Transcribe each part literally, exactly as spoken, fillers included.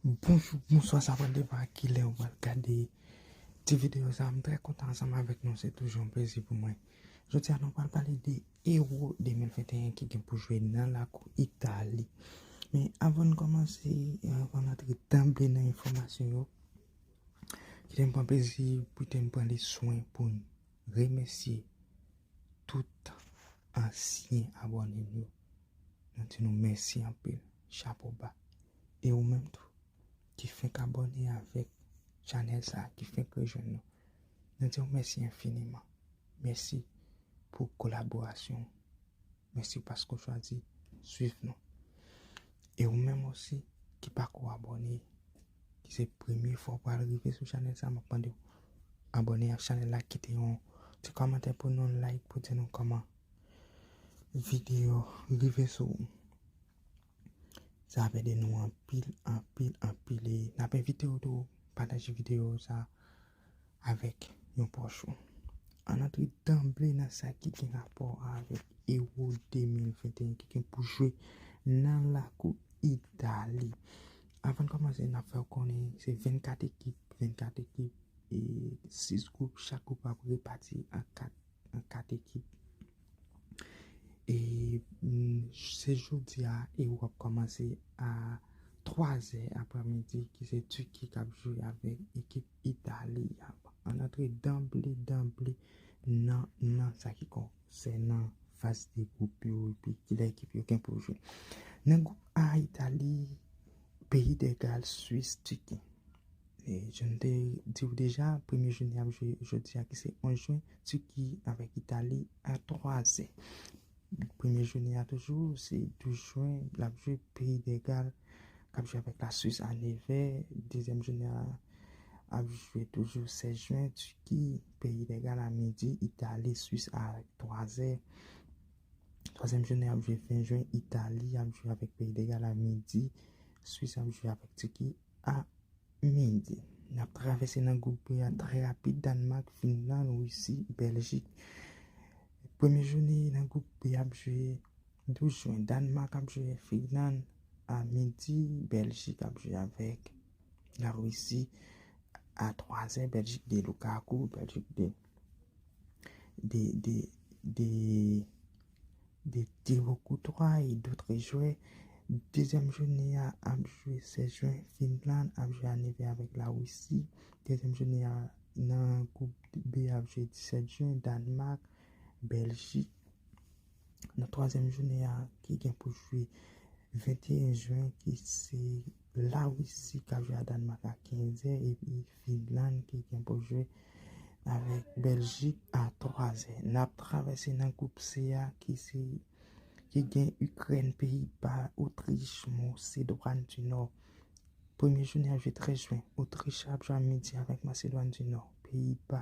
Bonjou, bonswa, sa pral depann a kilè ou pral gade ti videyo sa. M trè kontan ansanm avèk nou, se toujou yon plezi pou mwen. Jodi a, nou pral pale de Euro de mil venteyen ki gen pou jwe nan lakou Itali. Men avan n kòmanse, avan n antre danble nan enfòmasyon yo, kite m pran plezi pou te m pran li swen pou n remèsye tout ansyen abòne n yo. Nou di nou mèsi anpil, chapo ba. E ou menm tou, ki fenk abòne avèk chanèl sa, ki fenk rejwenn nou. Nou di w mèsi enfiniman. Mèsi pou kolaborasyon. Mèsi paske w chwazi swiv nou. E ou menm osi ki pako abòne, ki se premye fwa w pral rive sou chanèl sa, m ap mande w abòne ak chanèl la, kite yon ti kòmantè pou nou, like pou di nou kòman videyo rive sou ou. Sa ap ede nou anpil, anpil, anpil. E n ap envite w tou pataje videyo sa avèk yon pwòch ou. Ann antre danble nan sa ki gen rapò avèk Euro de mil venteyen ki gen pou jwe nan lakou Itali. Avan n kòmanse, n ap fè w konnen se vennkat ekip, vennkat ekip, e sis gwoup, chak gwoup ap repati an kat, an kat ekip. E mm, se jodi a, Euro ap kòmanse a twa zè aprèmidi, ki se Tiki k ap jwe avèk ekip Itali a. Ann antre danble, danble nan, nan sa ki konsènan faz de gwoup yo, epi kilè ekip yo gen pou jwe. Nan gwoup A, Itali, Pays de Galles, Swis, Tiki. E jan m te di w deja, premye jounen ap jwe jodi a ki se onz jen, Tiki avèk Itali a twa zè. Premye jounen a toujou, se douz jen, l ap jwe Pays de Galles, k ap jwe avèk la Swis a nevè. Dezyèm jounen a ap jwe toujou sèz jen, Tiki, Pays de Galles a midi, Itali, Swis a twa zè. Twazyèm jounen ap jwe ven jen, Itali ap jwe avèk Pays de Galles a midi, Swis ap jwe avèk Tiki a midi. N ap travèse nan gwoup B a trè rapid, Dànmak, Finland, Risi, Bèljik. Premye jounen nan gwoup B ap jwe douz jen, Dànmak ap jwe Finland a midi, Bèljik ap jwe avèk la Risi a twa zè, Bèljik de Lukaku, Bèljik de de, de, de, de Thibaut Courtois e dòt jwè. Dezyèm jounen a ap jwe sèz jen, Finland ap jwe a nevè avèk la Risi. Dezyèm jounen a nan gwoup B ap jwe disèt jen, Dànmak, Bèljik. Nan twazyèm jounen a ki gen pou jwe venteyen jen, ki se la Risi k ap jwe a Dànmak a kenz è, epi Finland ki gen pou jwe avèk Bèljik a twa zè. N ap travèse nan gwoup C a ki se, ki gen Ikrèn, Peyiba, Otrich, Masedwàn di Nò. Premye jounen ap jwe trèz jen. Otrich ap jwe a midi avèk Masedwàn di Nò. Peyiba,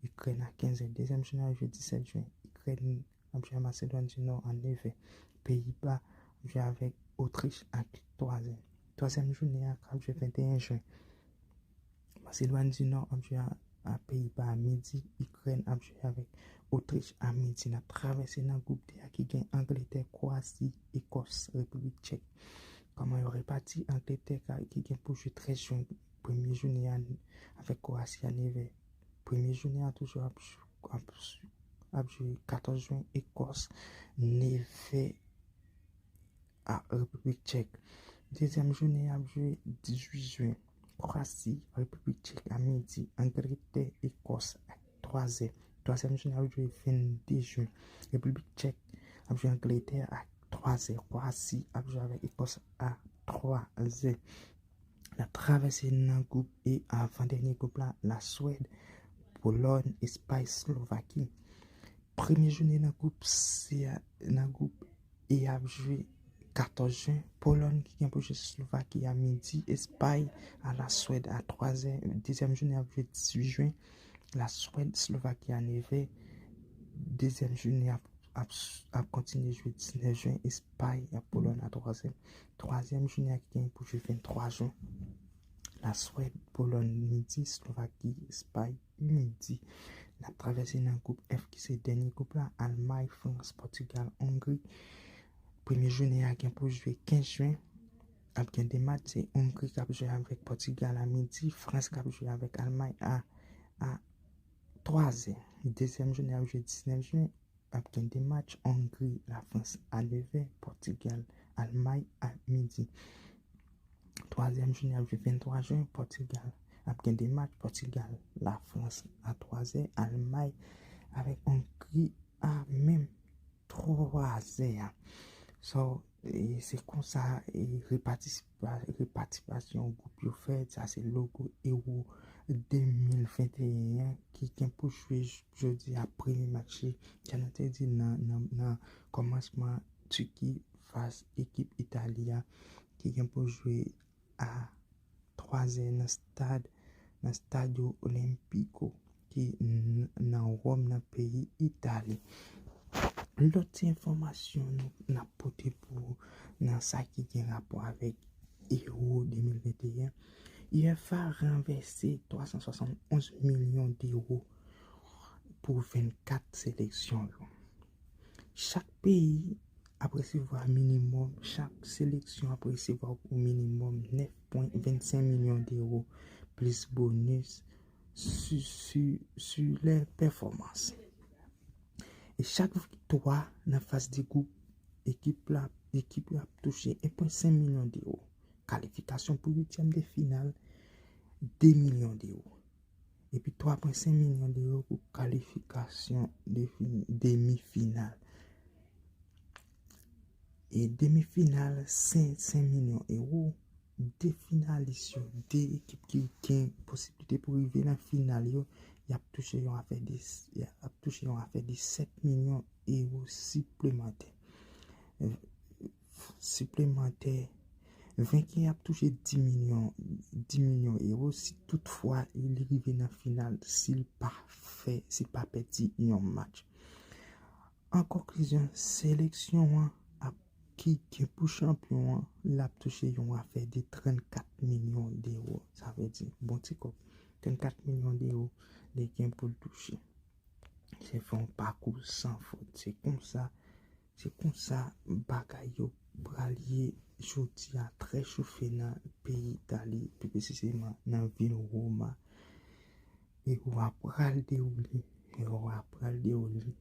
Ikrèn a kenz è. Dezyèm jounen ap jwe disèt jen. Ikrèn ap jwe a Masedwàn di Nò a nevè. Peyiba ap jwe avèk Otrich a twa zè. Twazyèm jounen a k ap jwe venteyen jen. Masedwàn di Nò ap jwe a, a Peyiba a midi. Ikrèn ap jwe avèk Otrich a midi. N ap travèse nan gwoup D a ki gen Angletè, Kwowasi, Ekòs, Repiblik Tchèk. Kòman yo repati? Angletè ka, ki gen pou jwe trèz jen, premye jounen a avèk Kwowasi a nevè. Premye jounen a toujou ap, ap, ap jwe katòz jen, Ekòs, nevè a Repiblik Tchèk. Dezyèm jounen ap jwe dizuit jen, Kwowasi, Repiblik Tchèk a midi, Angletè, Ekòs a twa zè. Twazyèm jounen ap jwe vennde jen, Repiblik Tchèk ap jwe Angletè a twa zè, Kwowasi ap jwe avèk Ekòs a twa zè. N ap travèse nan gwoup E, avan dènye gwoup la, Laswèd, Polòn, Espay, Slovaki. Premye jounen nan gwoup C a, nan gwoup E ap jwe katòz jen, Polòn ki gen pou jwe Slovaki a midi, Espay a Laswèd a twa zè. Dezyèm jounen ap jwe dizuit jen, Laswèd, Slovaki a nevè. Dezyèm jounen ap, ap, ap kontinye jwe diznèf jen, Espay a Polòn a twa zè. Twazyèm jounen a ki gen pou jwe venntwa jen, Laswèd, Polòn midi, Slovaki, Espay midi. N ap travèse nan gwoup F ki se dènye gwoup la, Almay, Frans, Pòtigal, Ongri. Premye jounen a gen pou jwe kenz jen, ap gen de match, se Hongri k ap jwe avèk Pòtigal a midi, Frans k ap jwe avèk Almay a, a twazè. Dezyèm jounen ap jwe diznèf jen, ap gen de match, Hongri, Lafrans a nevè, Pòtigal, Almay a midi. Twazyèm jounen ap jwe venntwa jen, Pòtigal ap gen de match, Pòtigal, Lafrans a twazè, Almay avèk Hongri a menm twazè a. So, e, se konsa, e, repatispa-, repatisipasyon gwoup yo fèt. Sa se logo Euro de mil venteyen an ki gen pou jwe j-, jodi a premye match li. Jan nou te di nan, nan, nan kòmansman, Tiki fas ekip Itali a ki gen pou jwe a twazè nan stad, nan Stadio Olimpico ki n-, nan Wòm, nan peyi Itali. Lòt ti enfòmasyon nou n ap pote pou ou nan sa ki gen rapò avèk Euro de mil venteyen, UEFA ranvèse twa san swasann onz milyon dewo pou vennkat seleksyon yo. Chak peyi ap resevwa minimòm, chak seleksyon ap resevwa o minimòm nèf pwen vennsenk milyon dewo, plis bonis su, su, su lè pèfòmans. E chak viktwa nan faz de gwoup, ekip la, ekip yo ap touche en pwen senk milyon dewo. Kalifikasyon pou uityèm de final, de milyon dewo. Epi twa pwen senk milyon dewo pou kalifikasyon de fin-, demi final. E demi final, senk, senk milyon ewo. De finalis yo, de ekip ki gen posiblite pou rive nan final yo, y ap touche yon afè de, y ap touche yon afè de sèt milyon ewo siplemantè. Siplemantè, venkè ap touche dis milyon, dis milyon ewo si toutfwa li rive nan final, si l pa fè, si l pa pèdi yon match. An konklizyon, seleksyon an ap, ki gen pou chanpyon an, l ap touche yon afè de trannkat milyon dewo. Sa vle di, bon ti kòb. Trannkat milyon dewo, li gen pou l touche. Se fè yon pakou san fot. Se konsa, se konsa bagay yo pral ye jodi a, trè chofe nan peyi Itali, pi presizeman nan vil Woma. Euro a pral dewoule, Euro a pral dewoule.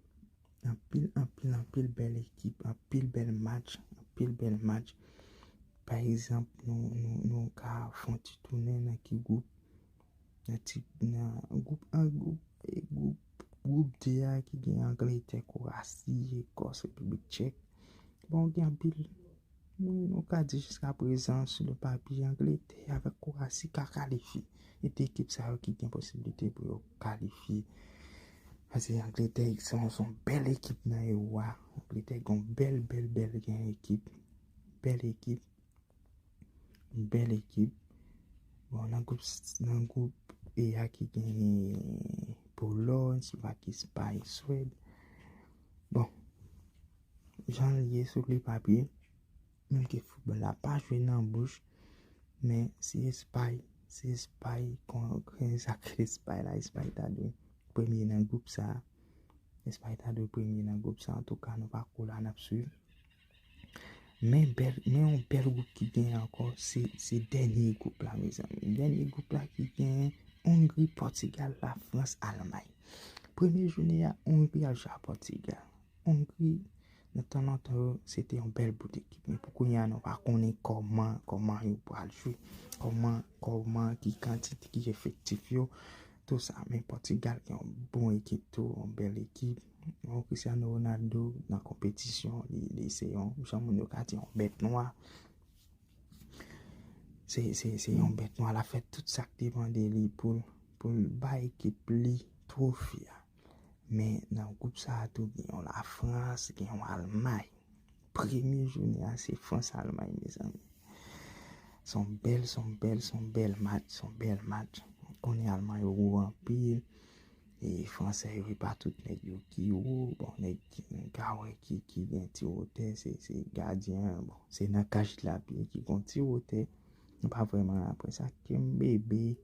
Anpil, anpil, anpil bèl ekip, anpil bèl match, anpil bèl match. Pa egzanp, nou, nou, nou ka fè yon ti tounen nan ki gwoup, nan ti, nan gwoup, an gwoup, e gwoup, gwoup de a ki gen Angletè, Kwowasi, Ekòs, Repiblik Tchèk. Bon, gen anpil, nou, nou ka di jiska prezan, sou le papye, Angletè avèk Kwowasi ka kalifye. E de ekip sa yo ki gen posiblite pou yo kalifye. Paske Angletè se yon, se yon bèl ekip nan Euro a. Angletè gen yon bèl, bèl, bèl gen ekip. Bèl ekip. Bèl ekip. Bon, nan gwoup, nan gwoup E a ki gen Polòy, Slovaki, Espay, Swèd. Bon, jan l ye sou le papye, menm ke foutbòl la pa jwe nan bouch, men si Espay, si Espay, kon, kon sa k Espay la, Espay ta dwe premye nan gwoup sa a. Espay ta dwe premye nan gwoup sa a. Antouka, nou pa kou la, n ap swiv. Men bèl, men yon bèl gwoup ki genyen ankò, se, se dènye gwoup la, mezanmi. Dènye gwoup la ki genyen Hongri, Pòtigal, Lafrans, Almay. Premye jounen a, Hongri al jwe a Pòtigal. Hongri, nan tan lontan yo, se te yon bèl bout ekip. Men pou kounye a, nou pa konnen kòman, kòman yo pral jwe. Kòman, kòman, ki kantite, ki efektif yo. Tou sa. Men Pòtigal gen yon bon ekip tou, yon bèl ekip. Bon, Cristiano Ronaldo nan konpetisyon, li, li se yon, jan moun yo ka di, yon bèt nwa. Se, se, se yon bèt nwa, l ap fè tout sa k depann de li pou l, pou l bay ekip li twofe a. Men nan gwoup sa a tou, gen yon Lafrans, gen yon Almay. Premye jounen an, se Frans Almay, mezanmi. Se yon bèl, se yon bèl, se yon bèl match, se yon bèl match. Konnen Almay yo gwo anpil. E Fransè yo, e pa tout nèg yo ki wo. Bon, nèg ki, n ka wè ki, ki gen ti wotè, se, se gadyen an. Bon, se nan kach lapye ki gon ti wotè. Nou pa vrèman, apre sa, Kimpembe.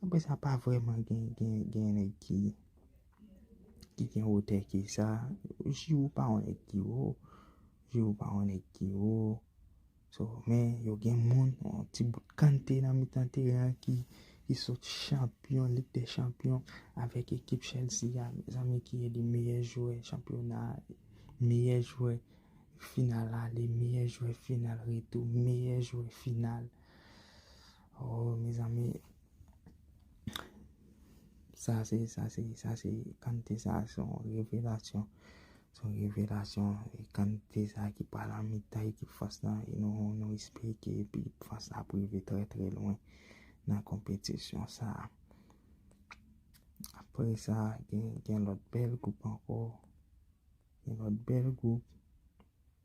Apre sa, pa vrèman gen, gen, gen nèg ki, ki gen wotè ke sa. Giroud pa yon nèg ki wo. Giroud pa yon nèg ki wo. So, men yo gen moun, yon ti bout Kante nan mitan teren an ki, ki sot chanpyon, Lig dè Chanpyon avèk ekip Chelsea a, mezanmi, ki e li meyè jwè chanpyona a, meyè jwè final ale, meyè jwè final retou, meyè jwè final. Oh, mezanmi, sa se, sa se, sa se, Kante sa se yon revelasyon. Se yon revelasyon. E Kante sa ki pral nan mitan ekip Fas lan, e nou, nou espere ke ekip Fas la ap rive trè, trè lwen nan konpetisyon sa. Apre sa, gen, gen lòt bèl gwoup ankò. Gen lòt bèl gwoup.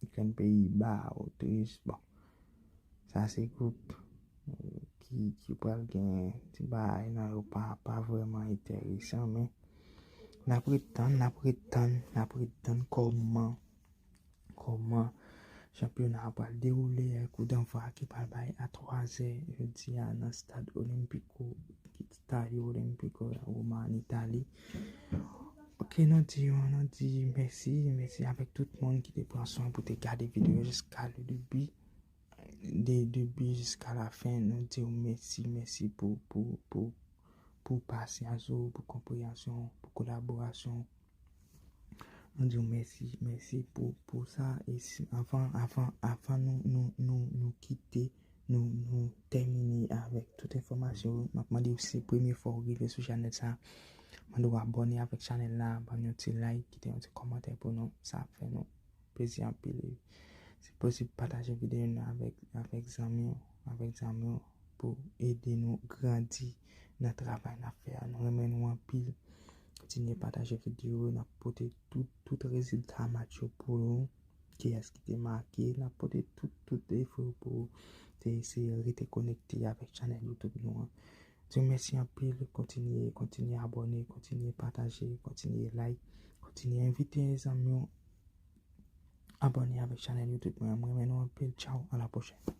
Ikrèn, Peyiba, Otris. Bon, sa se gwoup, euh, ki, ki pral gen ti bagay nan yo pa, pa vrèman enteresan, men n ap ret tann, n ap ret tann, n ap ret tann kòman, kòman chanpyona a pral dewoule, kou danvwa ki pral bay a twa zè jodi a nan stad Olimpico, Stadio Olimpico Roma an Itali. Ok, nou di, nou di mèsi, mèsi avèk tout moun ki te pran swen pou te gade videyo jiska le debi, de debi jiska la fen. Nou di w mèsi, mèsi pou, pou, pou, pou pasyans ou, pou konpreyansyon, pou kolaborasyon. Nou di w mèsi, mèsi pou, pou sa. E si, avan, avan, avan nou, nou, nou, nou kite, nou, nou tèmine avèk tout enfòmasyon yo, m ap mande w, si se premye fwa w rive sou chanèl sa, mande w abòne avèk chanèl la, ban yon ti like, kite yon ti kòmantè pou nou, sa ap fè nou plezi anpil. E si posib, pataje videyo nou avèk, avèk zanmi w, avèk zanmi w, pou ede nou grandi nan travay n ap fè a. Nou renmen nou anpil. Kontinye pataje videyo, n ap pote tout, tout rezilta match yo pou nou. Kiyès ki te make, n ap pote tout, tout efò pou te eseye rete konekte avèk chanèl YouTube nou an. Di w mèsi anpil, kontinye, kontinye abòne, kontinye pataje, kontinye like, kontinye envite zanmi w abòne avèk chanèl YouTube mwen. Mwen renmen nou anpil. Tchaw, a la pwochèn.